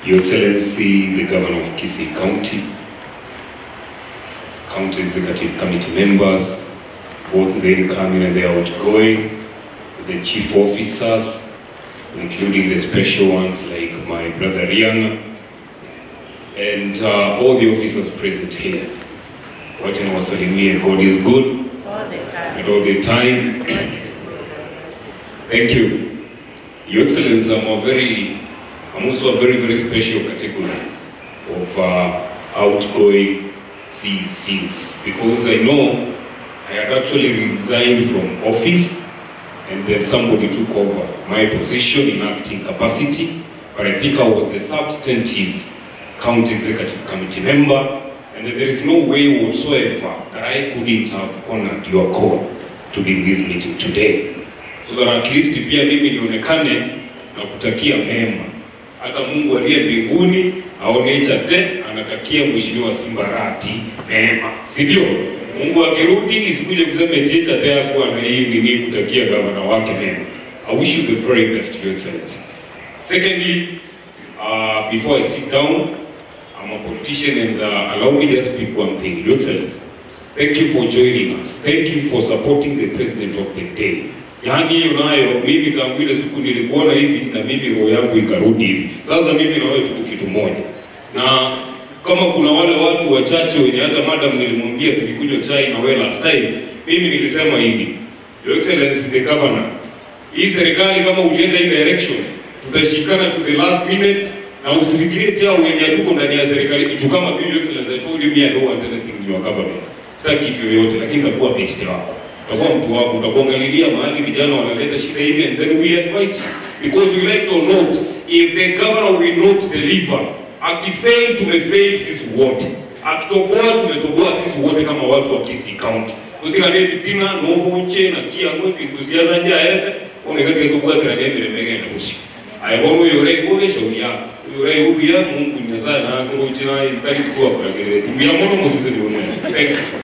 Your Excellency, the Governor of Kisii County, County Executive Committee members, both the incoming and the outgoing, the chief officers, including the special ones like my brother Rianga, and all the officers present here. Wacha niwasalimie. God is good All the time. and all the time. God is good. Thank you. Your Excellency, I'm also a very, very special category of outgoing CECs, because I know I had actually resigned from office and then somebody took over my position in acting capacity, but I think I was the substantive county executive committee member, and there is no way whatsoever that I couldn't have honored your call to be in this meeting today, so that at least pia mimi nionekane na kutakia mema. Hata Mungu aliye mbinguni aone chate anatakia Mheshimiwa Simba Arati mema, si ndio? Mungu akirudi isikuje kusema eti Chate hakuwa na hii nini kutakia gavana wake mema. I wish you the very best, Your Excellency. Secondly, before I sit down, I'm a politician, and allow me just speak one thing. Your Excellency, thank you for joining us. Thank you for supporting the president of the day. Yaani hiyo nayo mimi tangu ile siku nilikuona hivi na mimi roho yangu ikarudi hivi. Sasa mimi na wewe tuko kitu moja. Na kama kuna wale watu wachache wenye hata madam nilimwambia tukikunywa chai na wewe last time, mimi nilisema hivi, Your Excellency the Governor, hii serikali kama ulienda hii direction, tutashikana to the last minute, na usifikirie tia wenye hatuko ndani ya serikali. Juu kama mimi, Your Excellency, I told you me I don't want anything in your government. Sitaki kitu yoyote, lakini nitakuwa best wako. Utakuwa mtu wako, utakuangalilia mahali vijana wanaleta shida hivi, and then we advise you. Because we like to note, if the governor will not deliver, akifail tumefail sisi wote. Akitoboa tumetoboa sisi wote kama watu wa Kisii County. Tutigane bitina no buche na kia ngo bintu siasa nja erete onega tubwatira ne miremege na busi. Ayibono yore gobe shauri yako. Yore ubuya Mungu nyasaye na kuruchina itari kuwa kuragerere. Mbia mono musisi. Thank you.